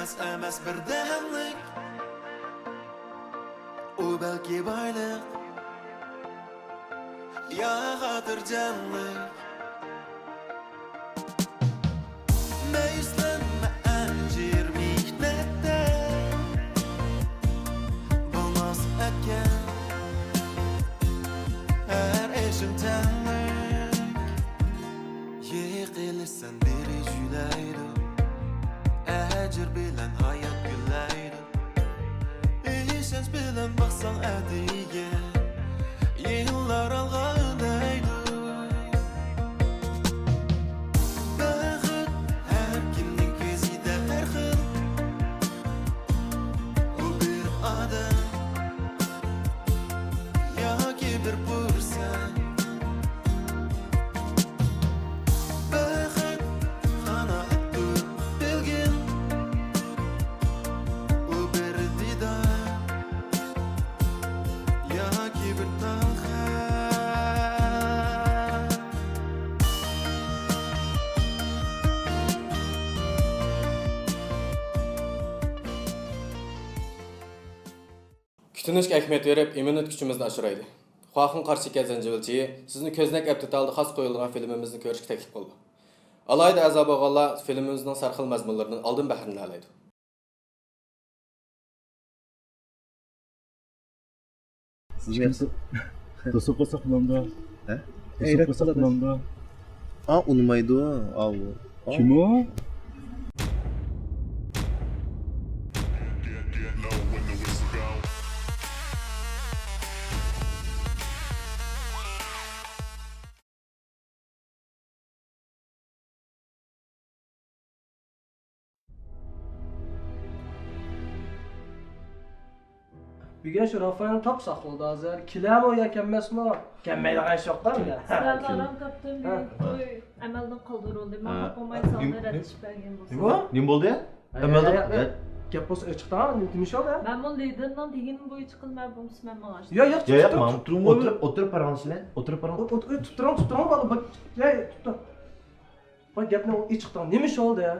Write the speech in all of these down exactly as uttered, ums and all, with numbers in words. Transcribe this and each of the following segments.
ئەمەس، ئەمەس بىردەملىك، ئۇ بەلكى بايلىق يا خاتىرجەملىك. مەيۈسلەنمە ئەجىر مېھنەتتە، بولماس ئەتكەن ھەر ئىشىڭ تەڭلىك. يىقىلىسەن بىرى جۈيلەيدۇ، ئەجىر بىلەن ھايات گۈللەيدۇ. ئىشەنچ بىلەن باقساڭ ئەتىگە، يىللار ئالغا ئۈندەيدۇ. بەخت ھەر كىمنىڭ كۆزىدە ھەر خىل. ئۇ بىر ئادەم ياكى بىر پۇرسەت. بەخت قانائەتتۇر بەلگىم، ئۇ بىر دىدار ياكى بىر تال خەت. كۈتۈنۈشكە ئەھمىيەت بېرىپ، ئىممۇنىيەت كۈچىمىزنى ئاشۇرايلى. خواخۇڭ قارشى كەل زەنجىۋىلچى سىزنى كۆزنەك ئەپتىتالدا خاس قويۇلىدىغان فىلىمىمىزنى كۆرۈشكە تەكلىپ قىلىدۇ. ئالاھىدە ئەزا بولغانلار فىلىمىمىزنىڭ سەرخىل مەزمۇنلىرىدىن ئالدىن بەھرىلىنەلەيدۇ. سىزنى ياخشى. توسۇپ قويساق بولامدۇ؟ ھە؟ توسۇپ قويساق بولامدۇ؟ ئا، ئۇنىمايدۇ. ئاۋۇ. كىم ئۇ؟ بۈگۈن شۇ رافائېلنى تاپساق بولدى ھازىر. كېلەرمۇ يا كەلمەسمۇ؟ كەلمەيدىغان ئىش يوق-دە بۇنى. سىلەرنى ئاران تاپتىم، ھە. مېنىڭ توي ئەمەلدىن قالدۇرۇلدى. ماڭا ھە. بولماي نېم-، سالنى نېم-، رەت چىقىپ بەرگەن بولسا. نېمە؟ نېمە بولدى؟ ھە، ئەمەلدىن، ھە، ھە. گەپ بولسا ئېچىقتا، نېمە ئىش بولدى؟ مەنمۇ لىدېرنىڭ دېگىنى بويىچە قىلىمەن، بولمىسا مەن ماڭا. يا، يا، يا، يا، ماڭا تۇرۇڭ، ئولتۇرۇپ، ئولتۇرۇپ پاراڭلىشىلە، ئولتۇرۇپ پاراڭ. ئولتۇر، ئولتۇر، تۇرۇپ تۇرۇڭ، تۇرۇپ تۇرۇڭ، بالا، بەك، يا، تۇرۇپ تۇر. بالا، گەپنى ئېچىقتىڭ، نېمە ئىش بولدى؟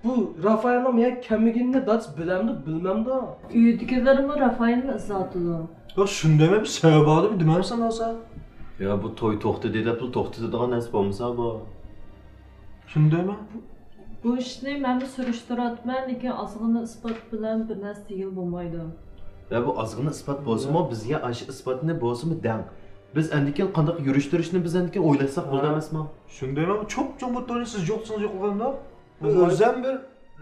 بۇ رافائېلنىڭ مېنىڭ كەلمىگىنىنى دادىسى بىلەمدۇ، بىلمەمدۇ؟ ئۆيدىكىلەرمۇ رافائېلنى ئىزدەۋاتىدۇ. يا، شۇندايمۇ بىر سەۋەب بار دەپ دېمەمسەن ھازىر؟ يا، بۇ توي توختىدى دەپلا توختىتىدىغان نەرسە بولمىسا بۇ. شۇندايمۇ؟ بۇ ئىشنى مەنمۇ سۈرۈشتۈرۈۋاتىمەن، لېكىن ئازغىنە ئىسپات بىلەن بىر نەرسە دېگىلى بولمايدۇ. يا، بۇ ئازغىنە ئىسپات بولسىمۇ، بىزگە ئاشۇ ئىسپاتنى بولسىمۇ دەڭ. بىز ئەندىكىن قانداق يۈرۈشتۈرۈشنى بىز ئەندىكىن ئويلاشساق بولىدۇ ھە. ئەمەسمۇ؟ شۇندايمۇ؟ چوپ-چوڭ بۇ توينى سىز يوقلىسىڭىز يوقلىغانداق. بىز ھازىر ئۆزەم بىر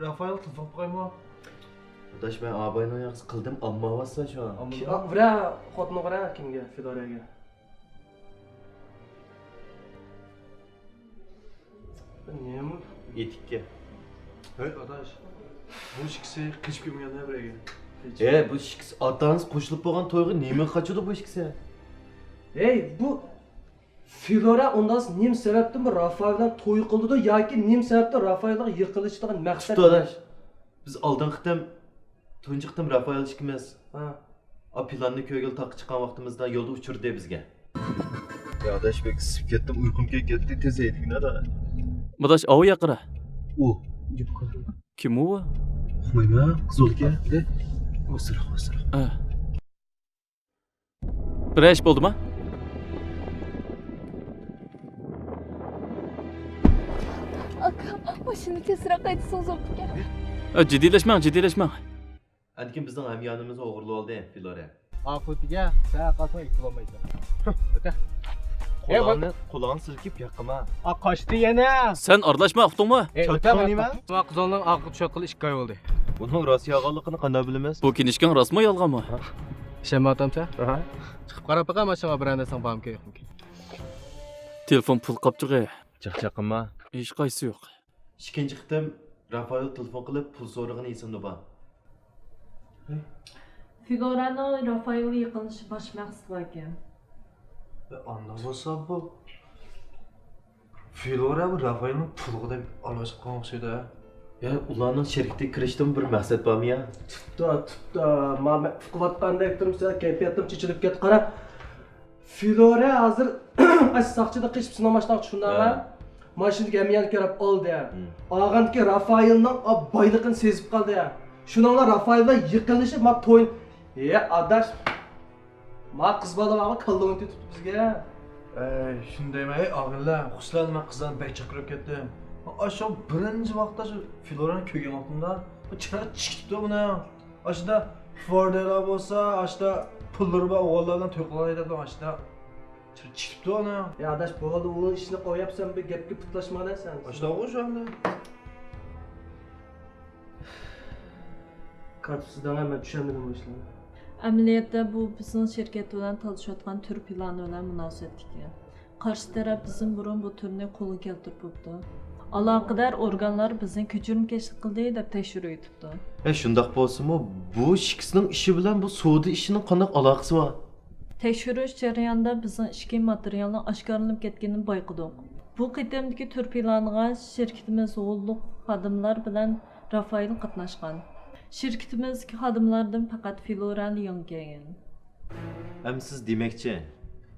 رافائېل تېلېفون قىلىپ قويايمۇ؟ ئاداش، مەن ئاباينىڭ ياقىسى قىلدىم، ئالماۋاتسا شۇ. ئالمىدى. كى-، ئا، بىرەر خوتۇنغا بىرەر كىمگە؟ فىدارەگە. نېمە؟ ئېتىككە. ھەي، ئاداش. بۇ ئىككىسى قېچىپ كەلمىگەن بىرەيگە. ھە، بۇ ئىككىسى ئاتا-ئانىسى قوشۇلۇپ بولغان تويغا نېمىگە قاچىدۇ بۇ ئىككىسى؟ ھەي، بۇ فلورا ئۇنداق نېمە سەۋەبتىن بۇ رافائېل بىلەن توي قىلدىدۇ ياكى نېمە سەۋەبتىن رافائېلغا يېقىنلىشىدىغان مەقسەت؟ تۇت، ئاداش. بىز ئالدىنقى قېتىم، تۇنجى قېتىم رافائېل ئىككىمىز ھە. ئا پىلاننى كۆرگىلى تاغقا چىققان ۋاقتىمىزدا يولدا ئۇچرىدى بىزگە. يا ئاداش، بەك ئىسسىپ كەتتىم، ئۇيقۇم كېلىپ كەتتى، تېز ھەيدىگىن ئادا. ماداش، ئاۋۇ ياقىرا. ئۇ. كىم ئۇ؟ ئۇقمايمەن، قىز ئۇلىكەن. ئوسۇراق، ئوسۇراق. ئە. بىرەر ئىش بولدىما؟ ئاكا، ماشىنىنى تېزرەك ھەيدىسىڭىز بوپتىكەن. ئە، جىددىيلەشمەڭ، جىددىيلەشمەڭ. ئەنكىن بىزنىڭ ھەميانىمىزنى ئوغرىلىۋالدى، فلورا. ئاقىۋىتىگە سەن قالساڭ ئېيتىپ بولمايسەن. ئۆتە. قولۇڭنى، قولۇڭنى سىلكىپ ياققىما. ئا، قاچتى يەنە. سەن ئارىلاشما، ئۇقتۇڭمۇ؟ ئەي، ئۆتە. قىزىڭنىڭ ئاقىغا چۆپ قىلىپ ئىككى ئاي بولدى. بۇنىڭ راست يالغانلىقىنى قانداق بىلىمىز؟ بۇ كىنىشكاڭ راستمۇ يالغانمۇ؟ ئىشەنمەيۋاتامسەن؟ ئاھا. چىقىپ قاراپ بېقە، ماشىنىغا بىرەر نەرسەڭ بارمىكىن، يوقمىكىن. تېلېفون پۇل قاپچۇقى. چاقچاق قىلما. ھېچقايسىسى يوق. ئىككىنچى قېتىم رافائېل تېلېفون قىلىپ پۇل سورىغىنى ئېسىڭدە بار. فلورانىڭ رافائېلغا يېقىنلىشىش باش مەقسىتى باركەن. ئانداق بولسا بۇ فلورا بۇ رافائېلنىڭ پۇلىغا دەپ ئارىلاشقان ئوخشايدۇ. يا، ئۇلارنىڭ شېرىكلىككە كىرىشىدىمۇ بىر مەقسەت بارمۇ يا؟ تۇپتا، تۇپتا، ما مەن ئۇقۇۋاتقاندەك تۇرۇپ سەل كەيپىياتىم چېچىلىپ كەتتى. قارا، فلورا ھازىر ئاشۇ ساقچىدىن قېچىپ سىناق ماشىنىغا چۈشۈندۈڭلار. ھە. ماشىنىدىكى ھەممە يەرنى كۆرۈپ ئالدى. ھىم. ئالغاندىكى رافائېلنىڭ بۇ بايلىقىنى سېزىپ قالدى. شۇنىڭ بىلەن رافائېل بىلەن يېقىنلىشىپ، ما توي. ھە، ئاداش. ما قىز بالا بارغۇ، كاللا ئوينىتىپ تۇرۇپتۇ بىزگە. ئەي، شۇنى دەيمەن، ئەي، ئاغىنىلەر، خۇسۇسەن مەن قىزلارنى بەك چاقىرىپ كەتتىم. ئاشۇ بىرىنچى ۋاقىتتا شۇ فلورانى كۆرگەن ۋاقتىمدا، بۇ چىرايى چىقىپتۇ بۇنىڭ. ئاشۇدا فوردېلار بولسا، ئاشۇدا پۇللىرى بار ئوغۇللار بىلەن توي قىلغان ئىدى، ئاشۇدا چىرايى چىقىپتۇ ئۇنىڭ. يا ئاداش، بولدى، ئۇ ئىشنى قويۇپ، سەن بىر گەپكە پۇتلاشمىغىن سەن. ئاشۇنداقغۇ شۇ ئەمدى. كاتىپ سىزدىن، مەن چۈشەنمىدىم بۇ ئىشلارنى. ئەمەلىيەتتە بۇ بىزنىڭ شىركەت بىلەن تالىشىۋاتقان تۈر پىلانى بىلەن مۇناسىۋەتلىك ئىكەن. قارشى تەرەپ بىزدىن بۇرۇن بۇ تۈرنى قولغا كەلتۈرۈپ بوپتۇ. ئالاقىدار ئورگانلار بىزنى كۆچۈرمىكەشلىك قىلدى دەپ تەكشۈرۈۋېتىپتۇ. ھە، شۇنداق بولسىمۇ، بۇ ئىككىسىنىڭ ئىشى بىلەن بۇ سودا ئىشىنىڭ قانداق ئالاقىسى بار؟ تەكشۈرۈش جەريانىدا بىزنىڭ ئىچكى ماتېرىيالنىڭ ئاشكارىلىنىپ كەتكىنىنى بايقىدۇق. بۇ قېتىمدىكى تۈر پىلانىغا شىركىتىمىز ھونلۇق خادىملار بىلەن رافائېل قاتناشقان. شىركىتىمىزدىكى خادىملاردىن پەقەت فلورا لياڭ كەلگەن. ئەمدى سىز دېمەكچى،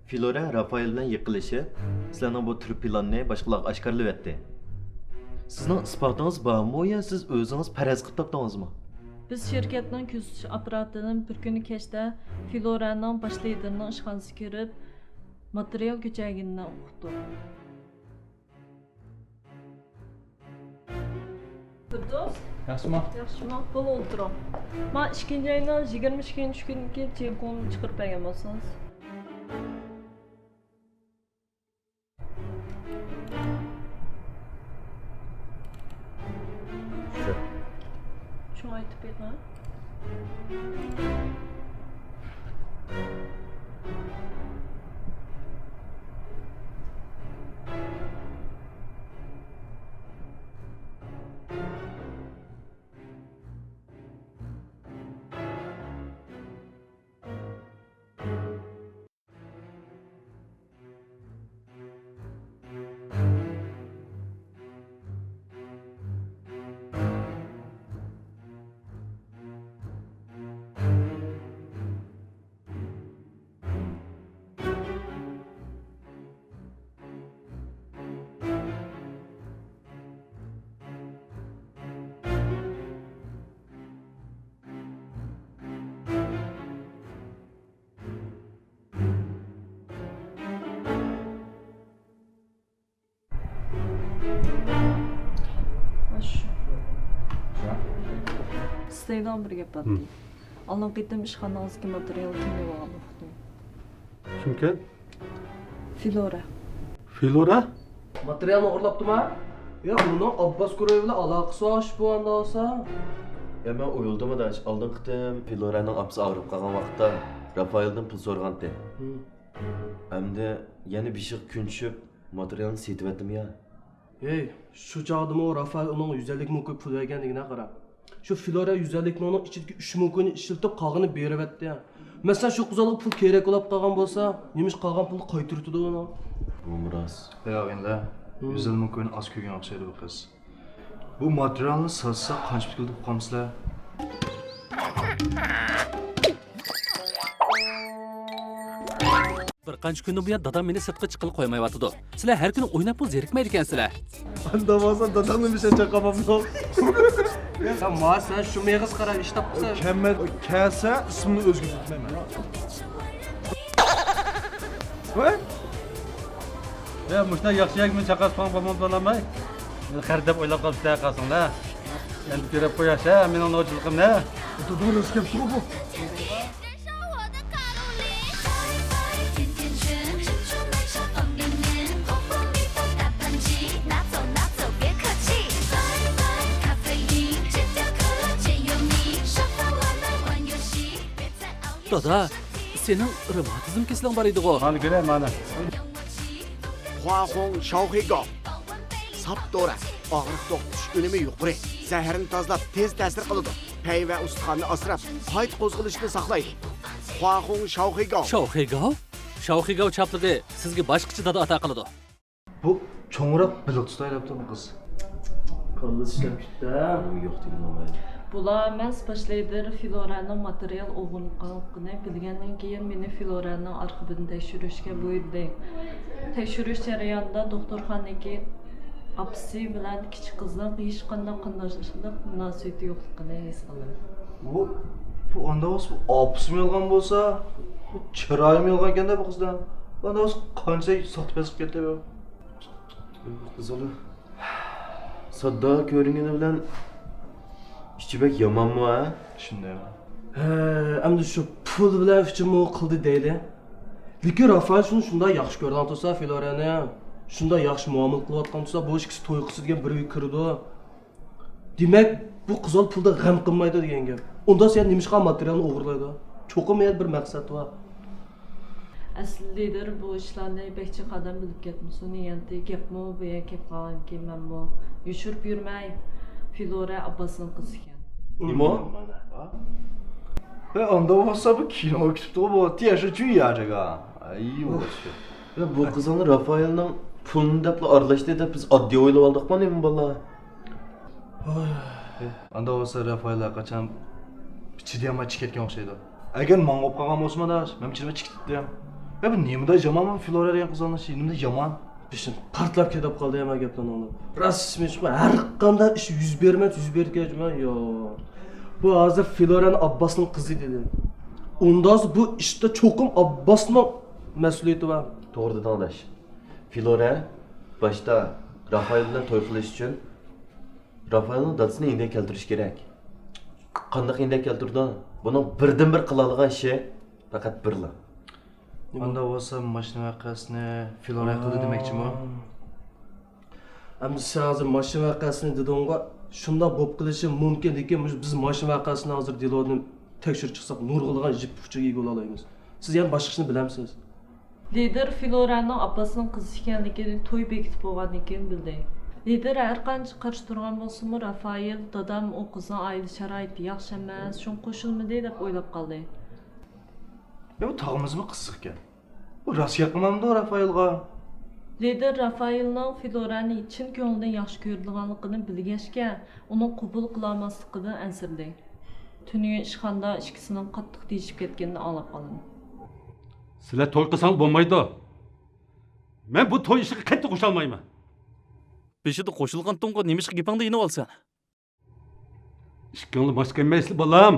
فلورا رافائېل بىلەن يېقىنلىشىپ، سىلەرنىڭ بۇ تۈر پىلاننى باشقىلارغا ئاشكارىلىۋەتتى. سىزنىڭ ئىسپاتىڭىز بارمۇ يا سىز ئۆزىڭىز پەرەز قىلىپ تاپتىڭىزمۇ؟ بىز شىركەتنىڭ كۆزىتىش ئاپپاراتىدىن بىر كۈنى كەچتە فلورانىڭ باش لىدېرىنىڭ ئىشخانىسىغا كىرىپ، ماتېرىيال كۆچۈرگىنىنى ئۇقتۇق. فىردوس؟ ياخشىمۇ؟ ياخشىمۇ؟ بول، ئولتۇرۇڭ. ما ئىككىنچى ئاينىڭ يىگىرمە ئىككىنچى كۈنىدىكى تېلېفوننى چىقىرىپ بەرگەن بولسىڭىز. شۇ. شۇڭا ئېيتىپ بېقىڭ. سىلەيدىغان بىر گەپ بار. ھىم. ئالدىنقى قېتىم ئىشخانىڭىزدىكى ماتېرىيالنى كىم ئېلىۋالغانلىقىنى ئۇقتۇم. كىمكەن؟ فلورا. فلورا؟ ماتېرىيالنى ئوغرىلاپتىما؟ يا، بۇنىڭ ئابباس گۇرۇھى بىلەن ئالاقىسى بار شۇ، ئۇنداق بولسا. يا، مەن ئويلىدىم ئاداش، ئالدىنقى قېتىم فلورانىڭ ئاپىسى ئاغرىپ قالغان ۋاقىتتا رافائېلدىن پۇل سورىغانتى. ھىم. ئەمدى يەنە بېشىغا كۈن چۈشۈپ، ماتېرىيالنى سېتىۋەتتىمۇ يا؟ ھەي، شۇ چاغدىمۇ رافائېل ئۇنىڭغا يۈز ئەللىك مىڭ كوي پۇل بەرگەن دېگىنىگە قارا. شۇ فلورا يۈز ئەللىك مىڭنىڭ ئىچىدىكى ئۈچ مىڭ كوينى ئىشلىتىپ، قالغىنىنى بېرىۋەتتى. مەسىلەن، شۇ قىزلارغا پۇل كېرەك بولاپ قالغان بولسا، نېمىشقا قالغان پۇلنى قايتۇرتىدۇ ئۇنىڭ؟ بۇ راست. ھەي، ئاغىنىلەر، ھىم. يۈز ئەللىك مىڭ كوينى ئاز كۆرگەن ئوخشايدۇ بۇ قىز. بۇ ماتېرىيالنى ساتسا قانچە پۇل كېلىدۇ ئۇقامسىلەر؟ بىر قانچە كۈندىن بۇيان دادام مېنى سىرتقا چىققىلى قويمايۋاتىدۇ. سىلەر ھەر كۈنى ئويناپمۇ زېرىكمەيدىكەنسىلەر. ئانداق بولسا داداڭنى مىشەن چاققان بوپتۇ. يا ما، سەن شۇ مېغىز قاراپ ئىش تاپقۇسەن. كەلمە، كەلسە ئىسمىنى ئۆزگەرتىپ كېتىمەن. ۋاي. يا مۇشۇنداق ياخشى يەرگە مېنى چاقىرىپ قويغان بولمامدۇ ئالاماي؟ مېنى خەرىدەپ ئويلاپ قاپسىلەر قالساڭلار. ئەمدى كۆرۈپ قويايسىلەر مېنىڭ نوچىلىقىمنى. داداڭ راست گەپتىغۇ بۇ. دادا، سېنىڭ رېماتىزم كېسىلىڭ بار ئىدىغۇ؟ مانا كۆرە، مانا. خۇاخۇڭ شاۋخېگاۋ. ساپ دورا. ئاغرىق توختىتىش ئۈنۈمى يۇقىرى. زەھەرنى تازىلاپ، تېز تەسىر قىلىدۇ. پەي ۋە ئۇستىخاننى ئاسراپ، قايتا قوزغىلىشنى ساقلايدۇ. خۇاخۇڭ شاۋخېگاۋ. شاۋخېگاۋ؟ شاۋخېگاۋ چاپلىقى سىزگە باشقىچە دادا ئاتا قىلىدۇ. بۇ چوڭراق بېلىق تۇتاي دەپتۇ بۇ قىز. كاللىسى ئىشلەپ كېتىپتۇ. يوق دېگىنىڭ. بۇلار مەس باش لىدېر فلورانىڭ ماتېرىيال ئوغرىلىغانلىقىنى بىلگەندىن كېيىن، مېنى فلورانىڭ ئارخىپىنى تەكشۈرۈشكە بۇيرۇدى. تەكشۈرۈش جەريانىدا دوختۇرخانىدىكى ئاپىسى بىلەن كىچىك قىزنىڭ ھېچقانداق قېرىنداشلىق مۇناسىۋىتى يوقلۇقىنى ھېس قىلدىم. بۇ، بۇ ئاندا بولسا، بۇ ئاپىسىمۇ يالغان بولسا، بۇ چىرايىمۇ يالغان ئىكەن-دە بۇ قىزدا. ئاندا بولسا قانچە ساختىپەزلىك قىلىپ كەتتى بۇ. قىزىل. ساددا كۆرۈنگىنى بىلەن ئىچى بەك يامانمۇ، ھە؟ شۇنداق. ھە، ئەمدى شۇ پۇل بىلەن ئۈچۈنمۇ قىلدى دەيلى. لېكىن رافائېل شۇنى شۇنداق ياخشى كۆرىدىغان تۇرسا، فلورەنى شۇنداق ياخشى مۇئامىلە قىلىۋاتقان تۇرسا، بۇ ئىككىسى توي قىلسا دېگەن بىر ئۆيگە كىرىدۇ. دېمەك، بۇ قىزال پۇلدا غەم قىلمايدۇ دېگەن گەپ. ئۇنداق سەن نېمىشقا ماتېرىيالنى ئوغرىلايدۇ؟ چوقۇم يەنە بىر مەقسەت بار. ئەسلى لىدىر بۇ ئىشلارنى بەك جىق ئادەم بىلىپ كەتمىسۇن دېگەنتى. گەپمۇ بۇ يەرگە كەپ قالغاندىكىن مەنمۇ يوشۇرۇپ يۈرمەي، فلورە ئابباسنىڭ قىزى ئىكەن. نېمە؟ ھە، ئاندا بولسا بۇ كىنو كۈتۈپتۇغۇ بۇ. تيەشى چۈ ياجىگا. ئەي، يا، بۇ قىزنى رافائېلنىڭ پۇلىنى دەپلا ئارىلاشتى دەپ بىز ئاددىي ئويلىۋالدۇقمۇ نېمە بالىلار؟ ئاندا بولسا رافائېل ھەرقاچان چىدىيالماي چىقىپ كەتكەن ئوخشايدۇ. ئەگەر ماڭا بولۇپ قالغان بولسىمۇ ئاداش، مەن چىدىماي چىقىپ كېتەتتىم. يا بۇ نېمىدا يامان بۇ فلورا دېگەن قىزنىڭ ئىشى، نېمىدا يامان؟ بېشىم پارتلاپ كېتىپ قالدى يا مانا گەپلەرنى ئاڭلاپ. راست ئىشمۇ ئىشمۇ، ھەر قانداق ئىش يۈز بەرمەس، يۈز بېرىدىكەن جۇما، يا. بۇ ھازىر فلورەنى ئابباسنىڭ قىزى دېدى. ئۇنداقسا بۇ ئىشتا چوقۇم ئابباسنىڭ مەسئۇلىيىتى بار. توغرا دېدىڭ ئاداش. فلورە باشتا رافائېل بىلەن توي قىلىش ئۈچۈن رافائېلنىڭ دادىسىنى ئىندىيەگە كەلتۈرۈش كېرەك. قانداق ئىندىيەگە كەلتۈرىدۇ؟ بۇنىڭ بىردىنبىر قىلالىغان ئىشى پەقەت بىرلا. ئاندا بولسا ماشىنا ۋەقەسىنى فلورە قىلدى دېمەكچىمۇ؟ ئەمدى سەن ھازىر ماشىنا ۋەقەسىنى دېدىڭغۇ، شۇنداق بولۇپ قېلىشى مۇمكىن، لېكىن مۇشۇ بىز ماشىنا ۋەقەسىنى ھازىر دېلودىن تەكشۈرۈپ چىقساق، نۇرغۇنلىغان يىپ ئۇچىغا ئىگە بولالايمىز. سىز يەنە باشقا ئىشنى بىلەمسىز؟ لىدىر فلورەنىڭ ئابباسنىڭ قىزى ئىكەنلىكىنى توي بېكىتىپ بولغاندىن كېيىن بىلدى. لىدىر ھەر قانچە قارشى تۇرغان بولسىمۇ، رافائېل دادام ئۇ قىزنىڭ ئائىلە شارائىتى ياخشى ئەمەس، شۇڭا قوشۇلمىدى دەپ ئويلاپ قالدى. يا، بۇ تاغىمىزمۇ قىزىق ئىكەن. بۇ راست گەپ قىلمامدۇ رافائېلغا؟ لىدىر رافائېلنىڭ فلورانى چىن كۆڭلىدىن ياخشى كۆرىدىغانلىقىنى بىلگەچكە، ئۇنىڭ قوبۇل قىلالماسلىقىدىن ئەنسىرىدى. تۈنۈگۈن ئىشخانىدا ئىككىسىنىڭ قاتتىق تېگىشىپ كەتكىنىنى ئاڭلاپ قالدىم. سىلەر توي قىلساڭلار بولمايدۇ. مەن بۇ توي ئىشىغا قەتئىي قوشۇلمايمەن. بېشىدا قوشۇلغانتىڭغۇ، نېمىشقا گېپىڭدىن يېنىۋالىسەن؟ ئىككىڭلار ماس كەلمەيسىلەر، بالام.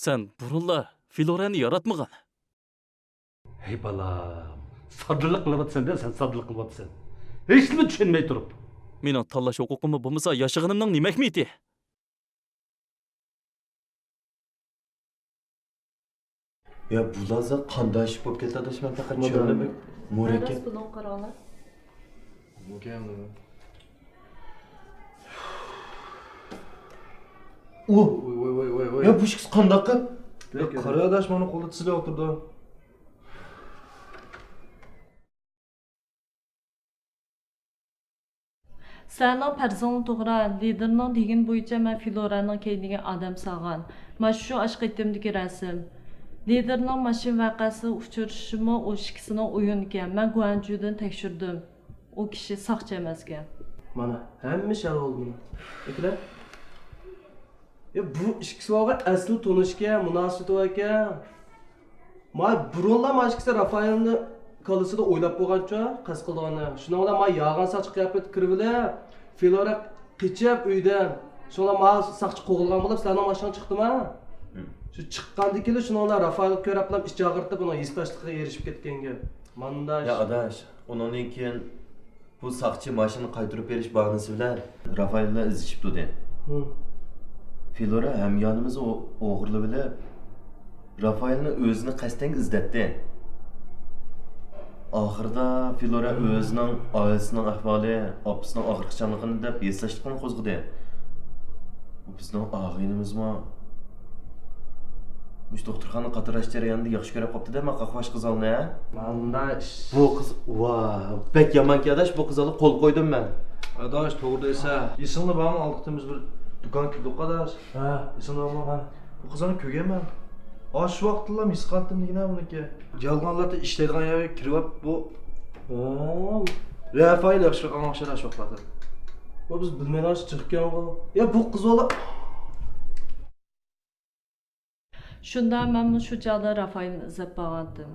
سەن بۇرۇنلا فلورانى ياراتمىغان. ھەي بالام، ساددىلىق قىلىۋاتىسەن-دە، سەن ساددىلىق قىلىۋاتىسەن. ھېچنېمە چۈشەنمەي تۇرۇپ. مېنىڭ تاللاش ھوقۇقۇممۇ بولمىسا، ياشىغىنىمنىڭ نېمە ئەھمىيىتى؟ يا بۇلار زادى قانداق ئىش بولۇپ كەتتى ئاداش، مەن پەقەت چۈشەنمەي. مۇرەككەپ. بۇنىڭغا قاراڭلار. ئۇ. ۋوي، ۋوي، ۋوي، ۋوي، ۋوي. يا بۇ ئىككىسى قانداق قىپ؟ يا قارا ئاداش، مانا قولدا تىزىلىپ ئولتۇرىدۇ. سىلەرنىڭ پەرىزىڭلار توغرا، لىدىرنىڭ دېگىنى بويىچە مەن فلورانىڭ كەينىگە ئادەم سالغان. مانا شۇ ئاشقىتىمدىكى رەسىم. لىدىرنىڭ ماشىنا ۋەقەسىدە ئۇچرىشىشىمۇ ئۇ ئىككىسىنىڭ ئويۇنىكەن. مەن گۇەنجۇدىن تەكشۈردۈم. ئۇ كىشى ساقچى ئەمەسكەن. مانا، ھەممە ئىش ھەل بولدى مانا. ئەكىلە. يا، بۇ ئىككىسى بولغان ئەسلى تونۇشكەن، مۇناسىۋىتى باركەن. ما بۇرۇنلا ما ئىككىسى رافائېلنى كاللىسىدا ئويلاپ بولغانچۇ، قەست قىلىدىغاننى. شۇنىڭ بىلەن ما يالغان ساقچى قىياپەتتە كىرىۋېلىپ، فلورا قېچىپ ئۆيدىن. شۇڭا ما ساقچى قوغلىغان بولۇپ، سىلەرنىڭ ماشىنىغا چىقتىما؟ ھىم. شۇ چىققاندىن كېيىن شۇنىڭ بىلەن رافائېلغا كۆرەپلا ئىچ ئاغرىتىپ، ئۇنىڭ ھېسداشلىقىغا ئېرىشىپ كەتكەن گەپ. مانداش. يا ئاداش، ئۇنىڭدىن كېيىن بۇ ساقچى ماشىنا قايتۇرۇپ بېرىش باھانىسى بىلەن رافائېل بىلەن ئىزدىشىپ تۇردى. ھىم. فلورا ھەميانىمىزنى ئو-، ئوغرىلىۋېلىپ، رافائېلنى ئۆزىنى قەستەن ئىزدەتتى. ئاخىرىدا فلورا ئۆزىنىڭ ئائىلىسىنىڭ ئەھۋالى، ئاپىسىنىڭ ئاغرىقچانلىقىنى دەپ ھېسداشلىقىنى قوزغىدى. بىزنىڭ ئاغىنىمىزمۇ مۇشۇ دوختۇرخانا قاتراش جەريانىدا ياخشى كۆرۈپ قاپتۇ-دە، ما قاقباش قىزالنى، ھە؟ مانداش. بۇ قىز، ۋا، بەك يامانكەن ئاداش، بۇ قىزالغا قول قويدۇم مەن. ئاداش، توغرا دەيسەن. ئېسىڭدە بارمۇ، ئالدى قېتىم بىز بىر دۇكانغا كىردۇق ئاداش. ھە. ئېسىڭدە بارمۇ؟ ھە. بۇ قىزنى كۆرگەنمەن. ھا، شۇ ۋاقىتتىلا ھېس قىلاتتىم دېگىنە بۇنىڭكى. يالغانلاردا ئىشلەيدىغان يەرگە كىرىۋاپ بۇ. ھا. رافائېل ياخشىراق ئاڭلىغان ئوخشايدۇ شۇ ۋاقىتلاردا. بۇ بىز بىلمەيدىغان ئىش جىقكەنغۇ. يا بۇ قىز بالا. شۇنداق مەنمۇ شۇ چاغدا رافائېلنى ئىزدەپ بارغانتىم.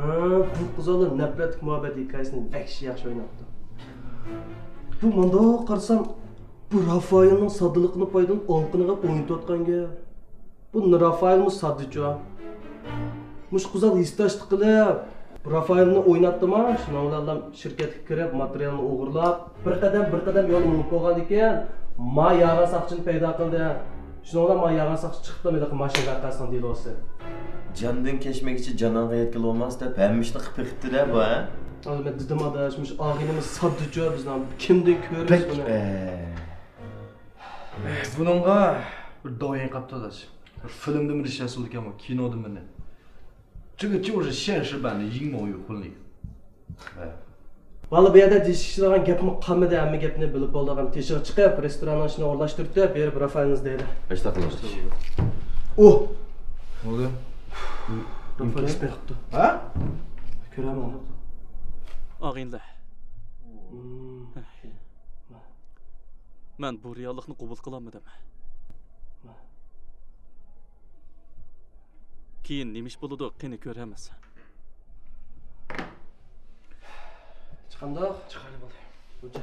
ھە، بۇ قىزالار نەپرەتلىك مۇھەببەت ھېكايىسىنى ۋەھشىي ياخشى ئويناپتۇ. بۇ مانداق قارىسام، بۇ رافائېلنىڭ ساددىلىقىدىن پايدىلىنىپ ئالىقىنى قىلىپ ئوينىتىۋاتقان گەپ. بۇ رافائېلمۇ ساددىچۇ. مۇشۇ قىزال ھېسداشلىق قىلىپ، رافائېلنى ئويناتتىما، شۇنىڭ بىلەن شىركەتكە كىرىپ، ماتېرىيالنى ئوغرىلاپ، بىر قەدەم، بىر قەدەم يولنى مېڭىپ بولغاندىكىن، ما ياغان ساقچىنى پەيدا قىلدى. شۇنىڭ بىلەن ما ياغان ساقچى چىقىپلا ھېلىقى ماشىنا ۋەقەسىنىڭ دېلوسى. جاندىن كەچمىگۈچى جانانغا يەتكىلى بولماس دەپ ھەممە ئىشنى قىلىپ بېقىپتۇ-دە بۇ، ھە؟ ئانا مەن دېدىم ئاداش، مۇشۇ ئاغىنىمىز ساددىچۇ، بىزنىڭ كىمدىن كۆرىمىز بۇنى؟ بەك، ئە. بۇنىڭغا بىر دويىن قاپتۇ ئاداش. بىر فىلىمدىن بىر رېژىسسور ئىكەنغۇ، كىنودىن بىرنى. 这个就是现实版的阴谋与婚礼. 哎。 ۋاللا بۇ يەردە دېيىشىدىغان گەپمۇ قالمىدى، ھەممە گەپنى بىلىپ بولدى. ئادەم تېشىغا چىقىپ، رېستوراننىڭ ئىشىنى ئورۇنلاشتۇرۇپتۇ، بېرىپ رافائېلنى ئىزدەيدۇ. ئەشتەقىللا. ئۇ! نېمە بولدى؟ رافائېل ئىش بېقىپتۇ. ھە؟ كۆرەلمەيمەن. ئاغىنىلەر. مم. مەن بۇ رېئاللىقنى قوبۇل قىلالمىدىم. كېيىن نېمە ئىش بولىدۇ، قېنى كۆرەرمىز. چىقامدۇق؟ چىقايلى بولدى. خوجا.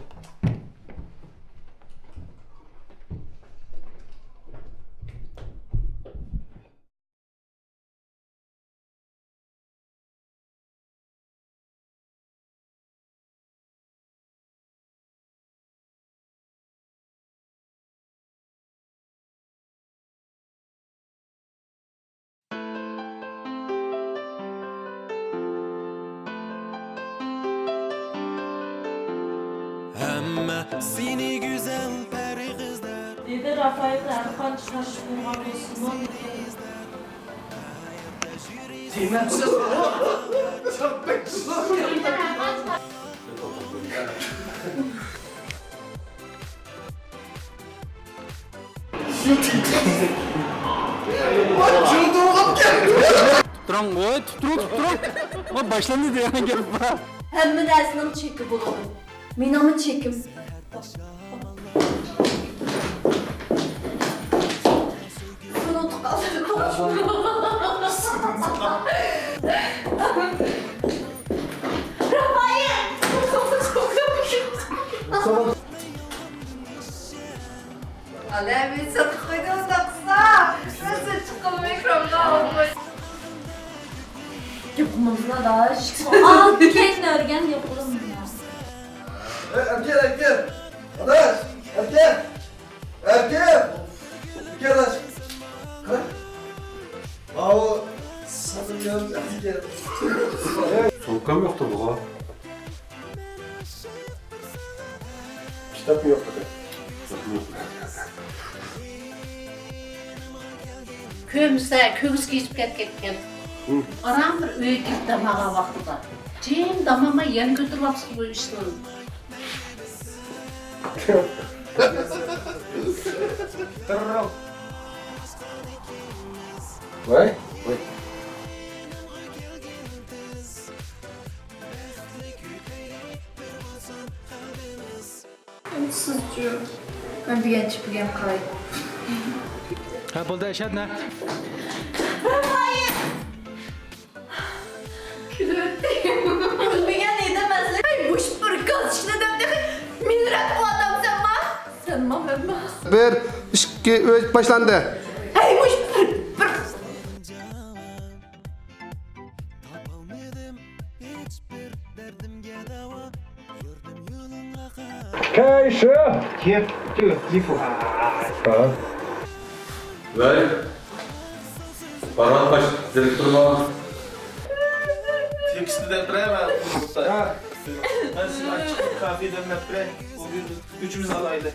ھەممە سېنى گۈزەل پەرى قىزلار. دېدى رافائېل ھەرقانچە تاشلىق بولغان بولسىمۇ. تېمەمسىز. تۇرۇڭ، ۋوي، تۇرۇڭ، تۇرۇڭ. ۋوي، باشلاندى دېگەن گەپ بار. ھەممە نەرسىنىڭ چېكى بولىدۇ. مېنىڭمۇ چېكىم. ئادەم ئىنسان قويدى ئۇنداق قىلسا. سۆز چىققىلى مىكروفونغا ئالماي. يوقىمىزلا داش. ئاكەن ئۆرگەن يوقىلىم. ئەي، ئەركەن، ئەركەن. ئاداش، ئەركەن. ئەركەن. ئەركەن، ئاداش. قارا. ئاۋۇ ساتىدىغان ئەركەن. سومكام يوقتۇ بۇغا. كىتابمۇ يوق ئىدى. كۆرمىسە، كۆرگۈسى كېچىپ كەتكەنكەن. ھىم. ئاران بىر ئۆيگە كىرىپ دام ئالغان ۋاقتىدا. جىم دام ئالماي يەنە كۆتۈرۈپ ئاپسىز بۇ ئىشنى. ۋاي، ۋاي. سىزچۇ؟ مەن دېگەنچە بۈگۈن قاراي. ھە، بولدى، ئەشەت، نە؟ كۈلۈۋەتتى. كۈلمىگەن ئىدىم ئەسلى. ئەي، مۇشۇ بىر گاز ئىشنى دەپ تېخى مىنرەت قىلىۋاتامسەنما؟ سەنما، مەنما. بىر، ئىككى، ئۈچ، باشلاندى. ئەي، مۇشۇ بىر، بىر. كەيشى! كېپ، تۈ، يىپۇ. ھە. ۋەي، پاران باش دىرېكتورما؟ تېكىستنى دەپ بېرەي مەن. ھە. مەن سىزگە ئاچچىق كافېدىن دەپ بېرەي. ئۈچىمىز ئالايلى.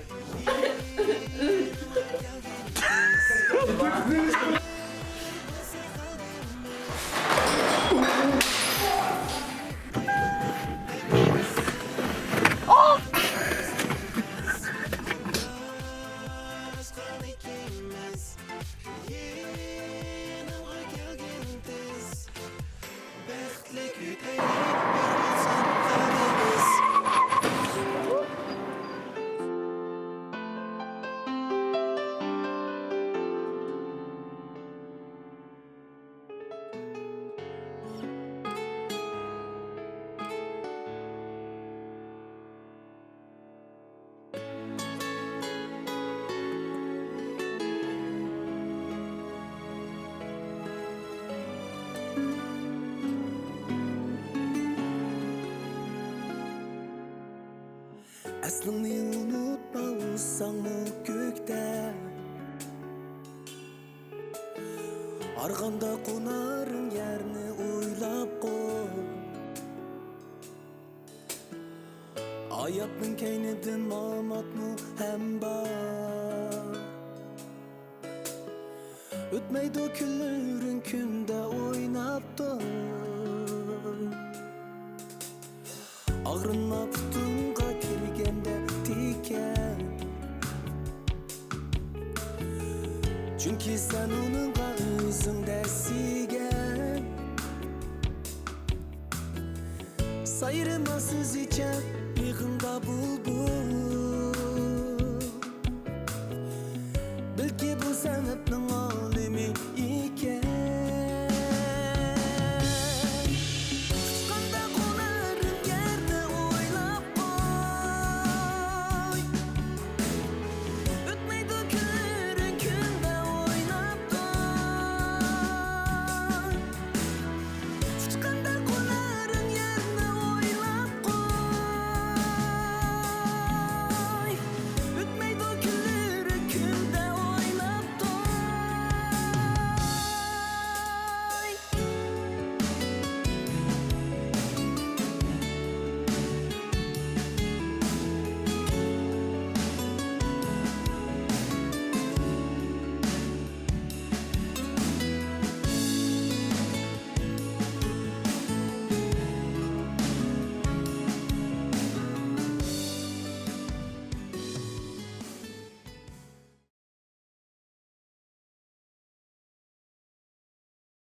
ئەسلىڭنى ئۇنتۇمىساڭمۇ كۆكتە، ھارغاندا قونارىڭ يەرنى ئويلاپ قوي. ھاياتنىڭ كەينىدىن ماماتمۇ ھەم بار. ئۆتمەيدۇ كۈنلىرىڭ كۈندە ئويناپ توي. ئاغرىنما پۇتۇڭغا كىرگەندە تىكەن. چۈنكى سەن ئۇنىڭغا ئۆزۈڭدە سىيگەن. سايرىما سۆزىچە بېغىڭدا بۇلبۇل. بەلكى بۇ سەنئەتنىڭ